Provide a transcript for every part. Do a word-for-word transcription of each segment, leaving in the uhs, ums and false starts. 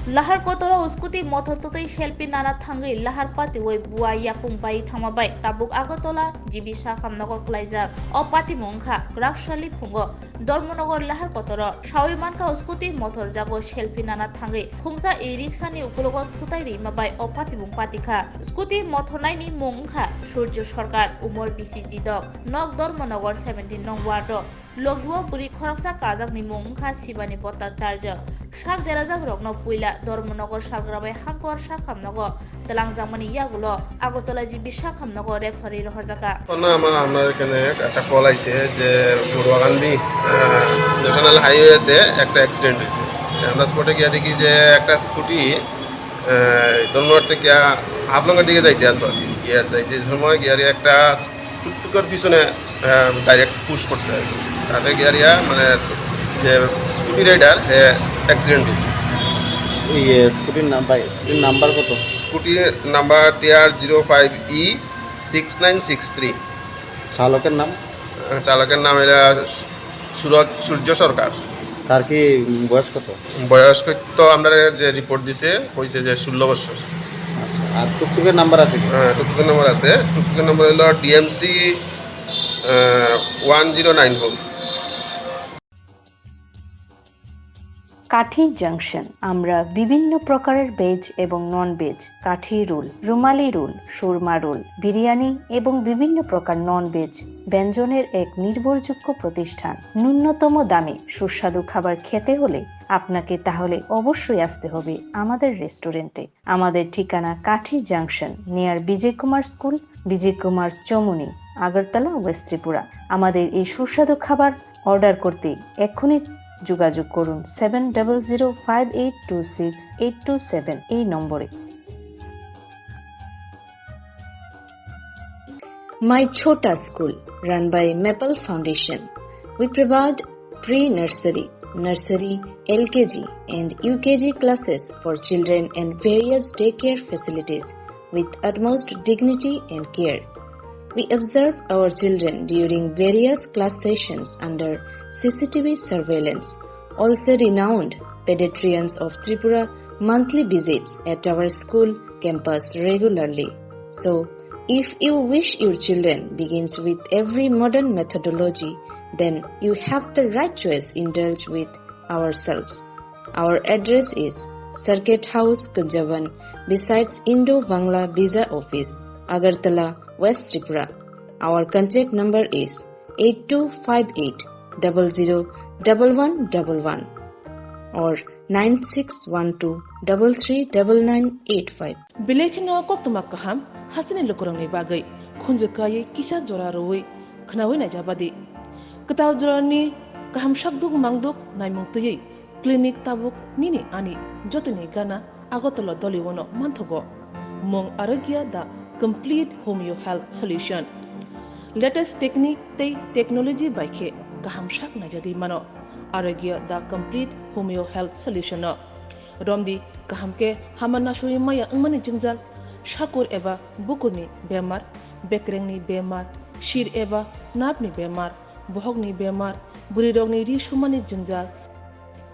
Lahar kotoro scooty motor twtwi selfie nana thangwi lahar patiwi bua yakung bai thangma bai tabuk Agartala G B sakhamnogo kwlaijak. O patimung wngkha Kraksali phungo Dharmanagar lahar kotoro sawi mankha scooty motor jago selfie nana thangwi khungsa e-ricksani ukulogo thutai rima bai o patibung patikha. Scooty motor naini mung wngkha Surjo Sarkar, umor bisi jidok, nok Dharmanagar seventeen nong ward o. Logi o bwrwi khoroksa kajakni mung wngkha Sibani Bhattacharya. Sak derajak rokno puila Dharmanagar salgrabai hangkor sakhamnogo twlangjakmani yagulo Agartala G B sakhamnogo referee rohorjakha. না, আমার, আমার এখানে একটা কল আইছে যে বড়ুয়াকান্দি, আহ, ন্যাশনাল হাইওয়েতে একটা অ্যাক্সিডেন্ট হয়েছে। আমরা স্পটে গিয়ে দেখি যে একটা স্কুটি, আহ, ধর্মনগর থেকে হাফলংয়ের দিকে যাইতে আসলো আর কি। গিয়ে যাইতে সময় গিয়ারে একটা টুকটুকের পিছনে, আহ, ডাইরেক্ট পুশ করছে আর কি। তাতে গিয়ারিয়া মানে যে স্কুটি রাইডার, হে অ্যাক্সিডেন্ট হয়েছে। এই, এ, স্কুটির নাম, ভাই, স্কুটির নাম্বার কত? স্কুটির number T R zero five E six nine six three। চালকের নাম? আহ, চালকের নাম এরা সু-, সুরজ, সূর্য সরকার। তার কি, উম, বয়স কত? বয়স তো আমরা যে রিপোর্ট দিছে, কইছে যে ষোলো বছর। আচ্ছা, আর টুকটুকের নাম্বার আছে কি? হ্যাঁ, টুকটুকের নাম্বার আছে। টুকটুকের নাম্বার হলো D M C, আহ, one zero nine four। কাঠি জাংশন, আমরা বিভিন্ন প্রকারের ভেজ এবং নন ভেজ, কাঠি রোল, রুমালি রোল, সুরমা রোল, বিরিয়ানি এবং বিভিন্ন প্রকার নন ভেজ ব্যঞ্জনের এক নির্ভরযোগ্য প্রতিষ্ঠান। ন্যূনতম দামে সুস্বাদু খাবার খেতে হলে আপনাকে তাহলে অবশ্যই আসতে হবে আমাদের রেস্টুরেন্টে। আমাদের ঠিকানা কাঠি জাংশন, নিয়ার বিজয় কুমার স্কুল, বিজয় কুমার চমুনি, আগরতলা, ওয়েস্ট ত্রিপুরা। আমাদের এই সুস্বাদু খাবার অর্ডার করতে এক্ষুনি যোগাযোগ করুন seven double zero five eight two six eight two seven এই নম্বরে। My Chhota School, run by Maple Foundation. We provide pre-nursery, nursery, L K G and U K G classes for children and various daycare facilities with utmost dignity and care. We observe our children during various class sessions under C C T V surveillance. Also renowned pediatricians of Tripura monthly visits at our school campus regularly. So, if you wish your children begins with every modern methodology, then you have the right choice. Indulge with ourselves. Our address is Circuit House, Kunjaban, besides Indo-Bangla Visa Office, Agartala, West Tripura. Our contact number is eight two five eight double zero double one double one or nine six one two double three double nine eight five. Belai kheno koktwma kaham hasteni lukurokni bagwi khunju kaiwi kisa jora rwui khnaui naijabadi. Kwtal jorani kaham sakduk mangduk naimung twiwi clinic tabuk nini ani jotoni gana Agartala Doliwano manthogo. Mung Arogya the Complete Homeo Health Solution. Latest technique tei technology bai khe kaham sak naijagwi mano Arogya the Complete Homeo Health Solution no. Romdi kaham khe hama nasui maya wngmani jwngjal, sakur eba bukurni bemar, bekrengni bemar, sir eba nerve ni bemar, bohokni bemar, bwrwirokni ri sumani jwngjal,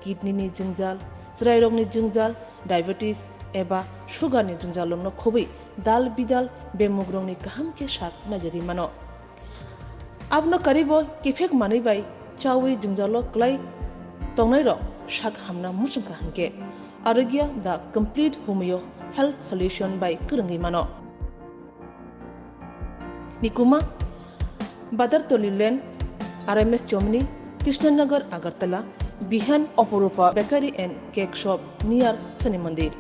kidney ni jwngjal, chwrairokni jwngjal, diabetes eba sugar ni jwngjal rokno khobwi dal bidal bemugrokni kaham khe sak naijagwi mano. Abono karibo kiphek manwi bai chaui jwngjalo kwlai tongnairok sak hamna muchungkha hinkhe Arogya the Complete Homeo Health Solution bai kwrwngwi mano. Nikuma, Badartoli Lane, R M S Chomni, Krishnanagar, Agartala, Bihan, Oporupa Bakery and Cake Shop, near Shani Mandir.